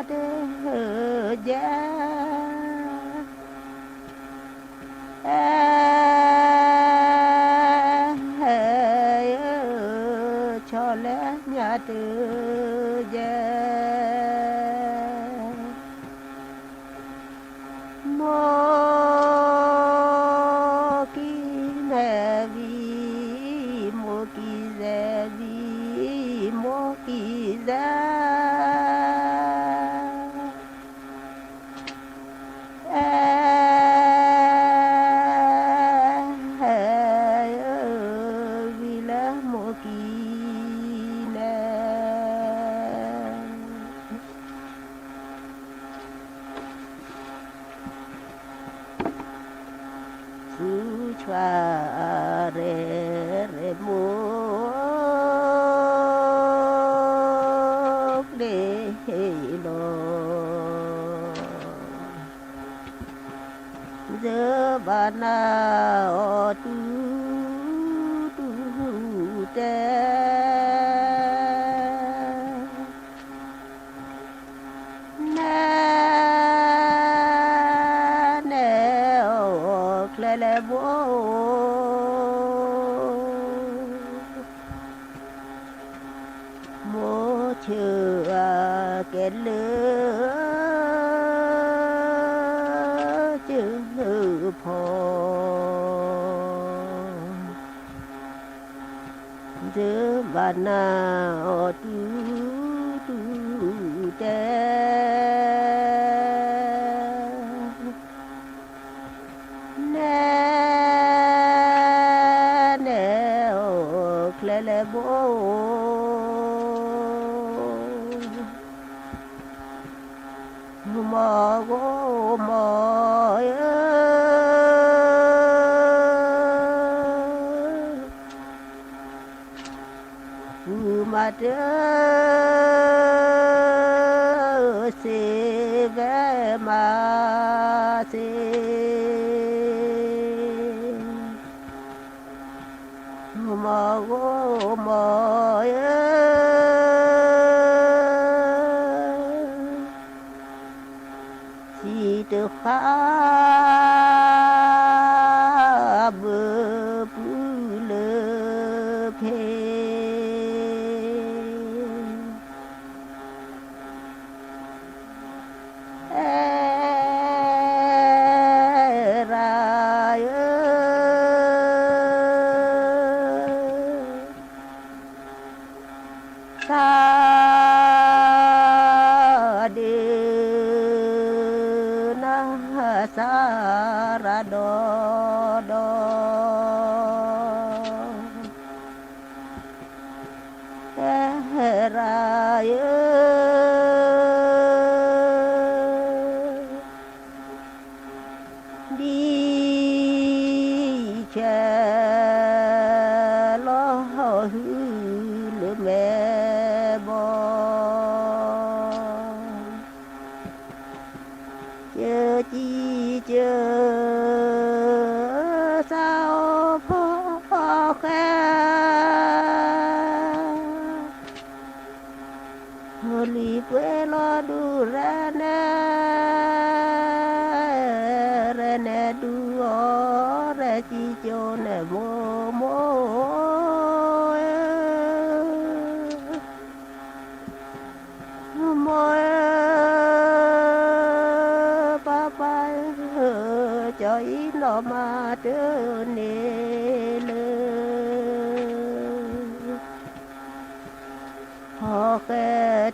တယဲ, အဲ, ဆီလဲညါတယဲ, မိၢ်ကံၢ်မဲာ်ဝံၤ, မိၢ်ကံၢ်မဲာ်ဝံၤ, မိၢ်ကံၢ်မဲာ် အဲ, ဝံၤလၢမိၢ်ကံၢ်မဲာ် သူဆွါရဲၣ်ရဲၣ်မိၢ် ကျ့လီၤ, ယဘၣ်နၤအီၤတူၢ်တူၢ်တဲ နဲ, နဲအီၤချဲလဲၣ်ဘိ, မိၢ်ဆၢအကဲလၢ ကၢၢ်ဖီ ယဘၣ်နၤအီၤတူၢ်တူၢ်တဲ နဲ, နဲအီၤချဲလဲၣ်ဘိ, မီၤဂီၤမီၤဧၢ မၤတၢ် စ့ဝဲမၤစ့ မီၤဂီၤမီၤဧၢ စံးတဃၣ် ဘၢပုၢ်လၢဖဲ အဲရၤဧၢ သးဒ့နၤ သးရၤဒီဒီ အဲရၤဧၢ ဒ်ဆဲးလီၤဟုလၢမဲာ် ဘီ ကၢကံကၢ သးအိၣ်ဖီဃဲ လံၤပှဲၤလီၤဒူၣ်ရဲၣ်နဲ ရဲၣ်နဲဒူၣ်အီၣ် ရဲၣ်ကံကၠိန့ၣ်မိၢ်မိၢ် မိၢ်ဧၢ ပၢ်ပၢ်ဧၢ ကၠီအံၤနီၢ်မၤတန့ၢ်လၢ ဖီဃဲ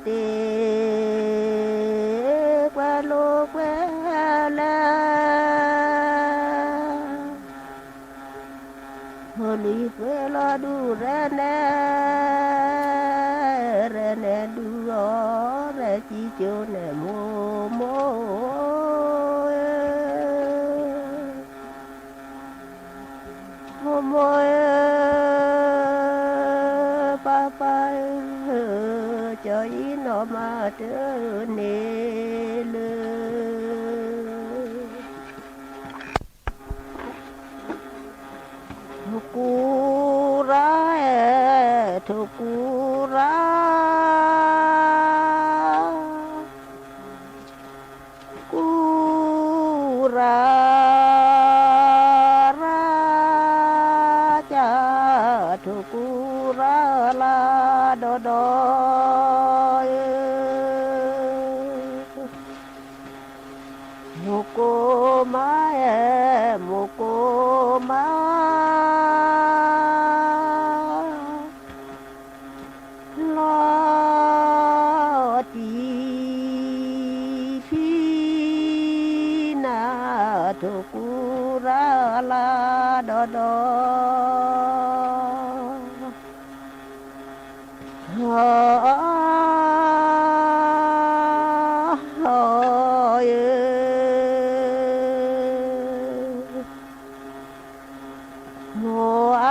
တ့ၢ် ကွဲလိာ်ကွဲလဲၣ် လံၤပှဲၤလီၤဒူၣ်ရဲၣ်နဲ ရဲၣ်နဲဒူၣ်အီၣ် ရဲၣ်ကံကၠိန့ၣ်မိၢ်မိၢ် မိၢ်မိၢ်ဧၢ ပၢ်ပၢ်ဧၢ ကၠီအံၤနီၢ်မၤတန့ၢ်လၢ ကူရၤ ထိၣ်ကူရၤ လီၤတံၢ်ဖံနၤ ထိၣ်ကူရၤလၢဒီဒီ မိၢ်အ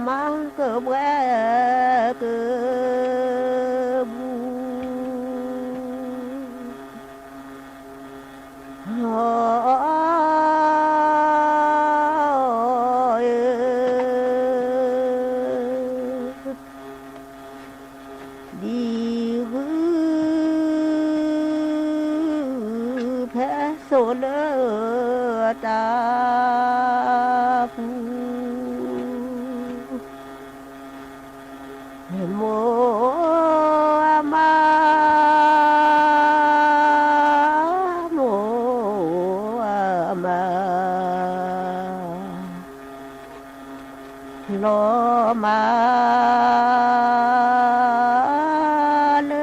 မါကဘှဲကဘူး ဒ်ဂုၢ်ဖဲသိးလၢတၢ်ပူၤ မိၢ်အမါ မိၢ်အမါ လီၤမၢ် လၢ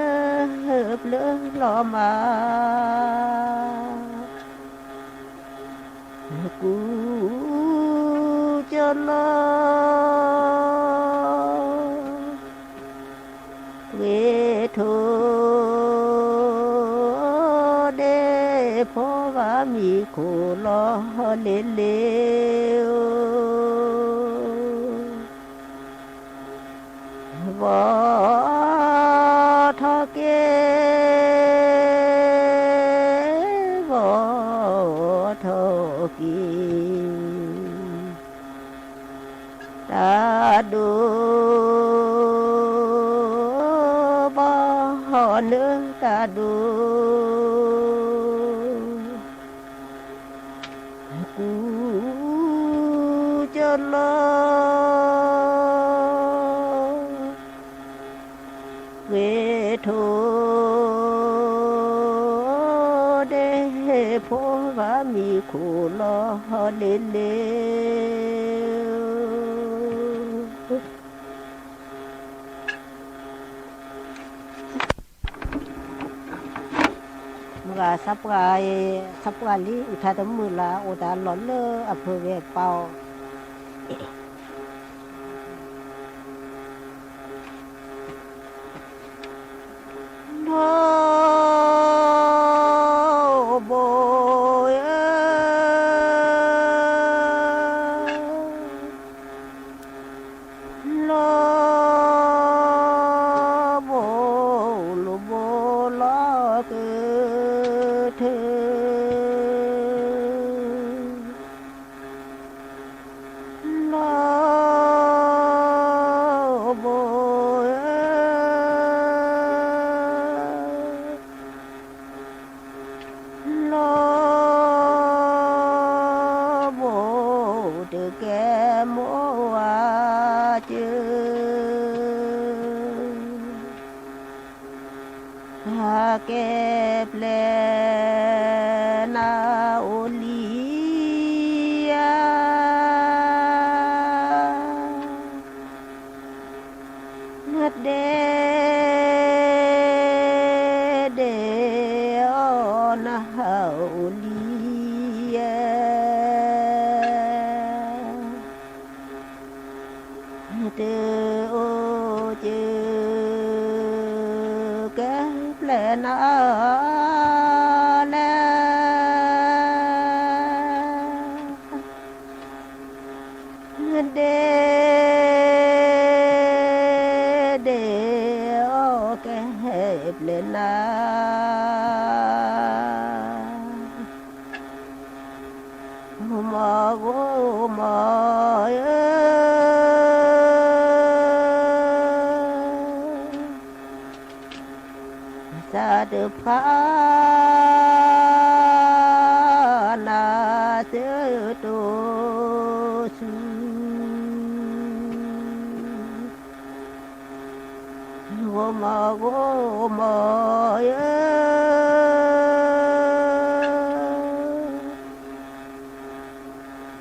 ပျၢၤလီၤမၢ် ကူကၠီလီၤ ဂ့ၤထိၣ်ဒ့ဖိဘၣ်မံၤခိၣ်လီၤလ့လ့ဧၢ ဘီထီၣ်က့ၤ ဘီထီၣ်က့ၤ တၢ်ဒိၣ် ဘီနၢတၢ်ဒိၣ် ကူကၠီလီၤ ဂ့ၤထိၣ်ဒ့ဖိဘၣ်မံၤခိၣ်လီၤလ့လ့ မုၢ်ဂၤ သးပှၢ် သးပှၢ်လံ အုၣ်ထါတမုာ်လၢ် အိၣ်တၢ်လီၢ်လၢအဖုးဂဲၤပာ်အီၤ နီၢ်ဘိဧၢ လီၤဘိ လီၤဘိလီၤကထၢ လီၤဘိ လီၤဘိ တကဲမိၢ်အကၢ တၢ်ကဲပျဲနၤအိၣ်လံဧါ ဒဲ ဒဲ အီၤနၤအိၣ်လံဧါ တအိၣ်ကၢ ကဲပျဲနၤလဲၣ် ဒဲ ဒဲ အီၤ ကဲပျဲနၤ မိၢ်မိၢ်ဧၢ သးတဖး နၤသတိၢ်ဆူ မိၢ်မိၢ်ဧၢ မိၢ်မိၢ်ဧ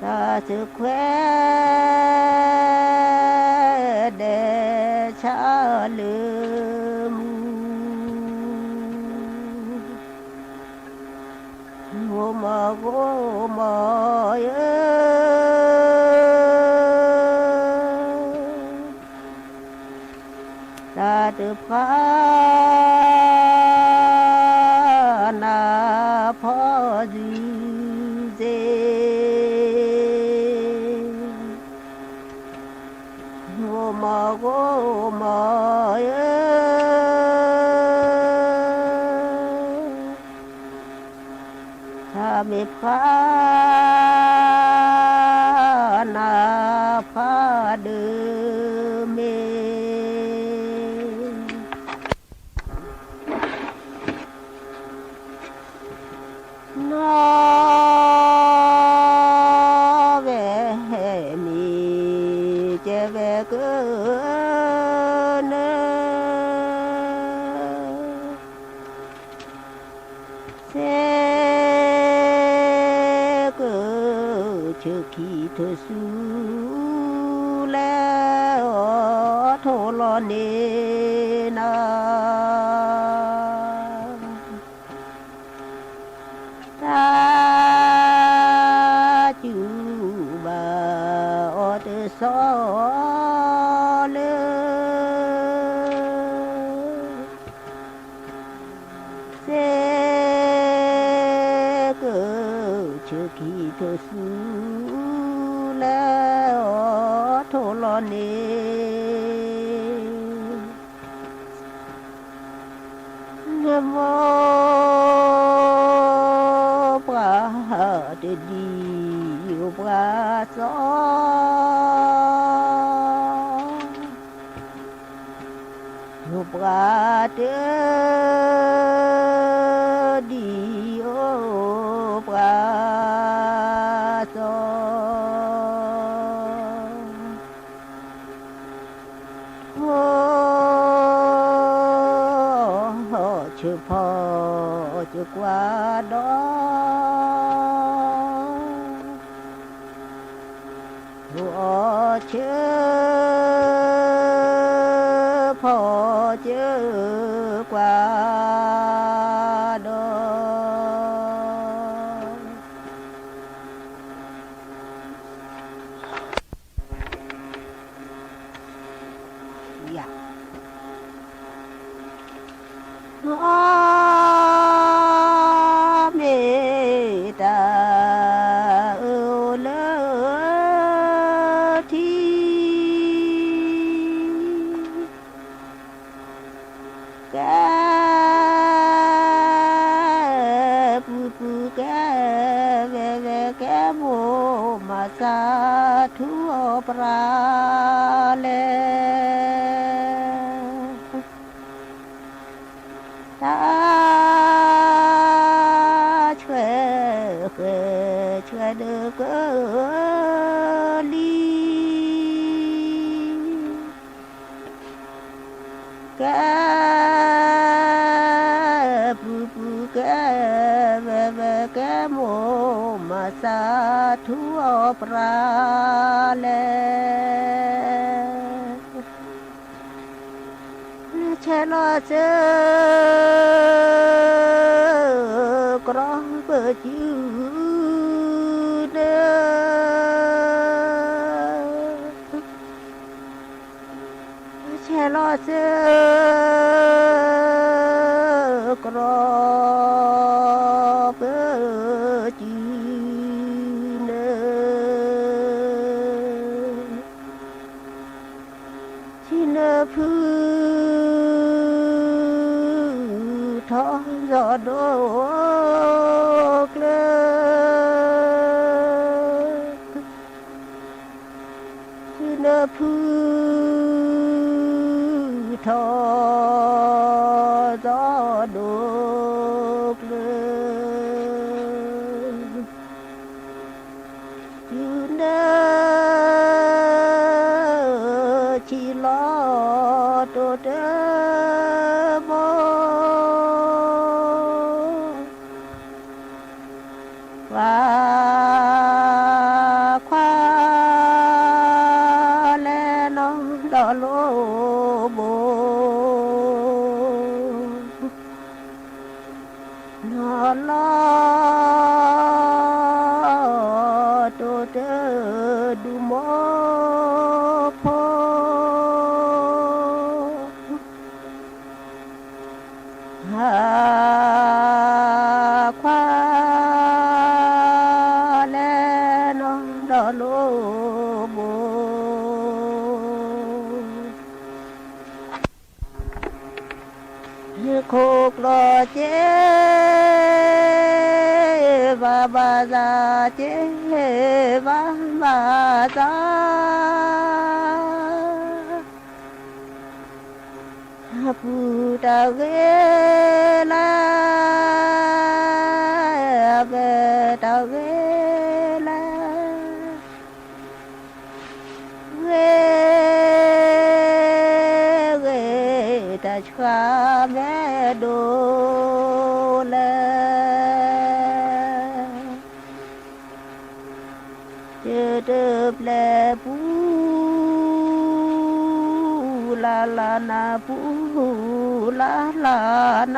ၢ သးသခွဲ လၢမူ, ဂိၢ်မီၢ်ဂိၢ်မီၢ်ဧၢ, တၢ်တဖျါ နၢ်ဖီၣ်ဒုးစ့, ဂိၢ်မီၢ်ဂိၢ်မီၢ်ဧၢ, တၢ်မ့ၢ်ဖျါ နၢ်ဖျါဒုးမ့ၢ် နီၢ်ဝဲမ့ၢ်ကဲဝဲက နၢ် စဲက ဆၢခံထၢၣ်ဆူ လဲၤအီၣ်ထိၣ်လီၤန့ၣ်နၤ တၢ်စူၤဘၣ်အီၤတစီလၢ စဲက ဆၢခံထၢၣ်ဆူ လဲၤအီၣ်ထိၣ်လီၤန့ၣ် နမိၢ်ပှၢ်တဒံၣ်အိၣ်ပှၤစီ ပှၤတဒံၣ်အိၣ်ပှၤစီ ထိၣ်အီၣ်ဆၢဖီၣ်စၢၤကွၢ်ဒီး ထိၣ်အီၣ်ဆၢဖီၣ်စၢၤကွၢ်ဒီး မ့ၢ်တၢ်အၢၣ်လၢထံ ကဲပူၤပူၤ ကဲဝဲဝဲ ကဲမိၢ်မၤစၢ်ထူအီၣ်ပြၢ်လဲၣ် တၢ်ဆှဲးဃဲၤဆှဲးဒၢးကလံၤ ကဲပူၤပူၤ ကဲဝဲဝဲ ကဲမိၢ်မၤစၢ်ထူအီၣ်ပြၢ်လဲၣ် ဆဲးလီၤစၢၤ ကြီပစုနၢ ဆဲးလီၤစၢၤ ကြီပစုနၢ ဆံနၢဖု ထီၣ်စီၤဒိၣ်ကျၢၤ ဆံနၢဖု ထီၣ်စီၤဒိၣ်ကျၢၤ တုၤနၢ ဆံလီၤတိၢ်တဘိ ပှၤခွါလဲၤနီၢ်ဒီးလိာ်ဘိ လီၤတိၢ်တဒူၣ်မိၢ်ဖိ ဟးခွါလဲၤနီၢ်ဒီးလိၣ်ဘိ ခိၣ်ကျီၢ်က့ ဘၣ်ဘၣ်သးက့ ဘၣ်ဘၣ်သး အပုၢ်တၢ်ဂ့ၤလဲၣ်, အဝဲၢ်တၢ်ဂ့ၤလဲၣ်, ဂ့ၤ, ဂ့ၤတၢ်ဆှါမဲာ်ဒိၣ် လဲၣ်, ယတပျဲပူၤ လၢ်လၢ်နၤ ပူၤ လၢ်လၢ်န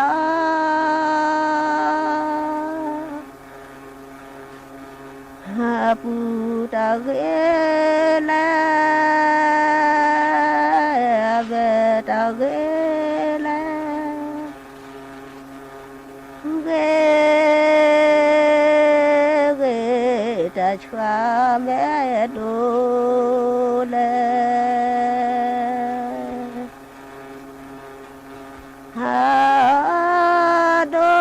ၤ အပုၢ်တၢ်ဂ့ၤလဲၣ်, အဝဲၢ်တၢ်ဂ့ၤလဲၣ်, ဂ့ၤ, ဂ့ၤတၢ်ဆှါမဲာ်ဒိၣ် လဲၣ်. ဟးဒိၣ်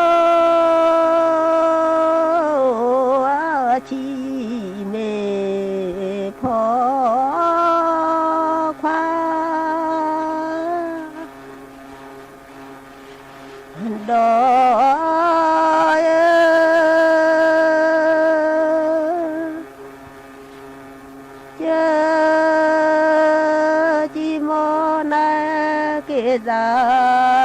အဆံးမ့ၢ်ဖီခွါ ဒီး ယ ကံမိၢ်နၤက့ၤသး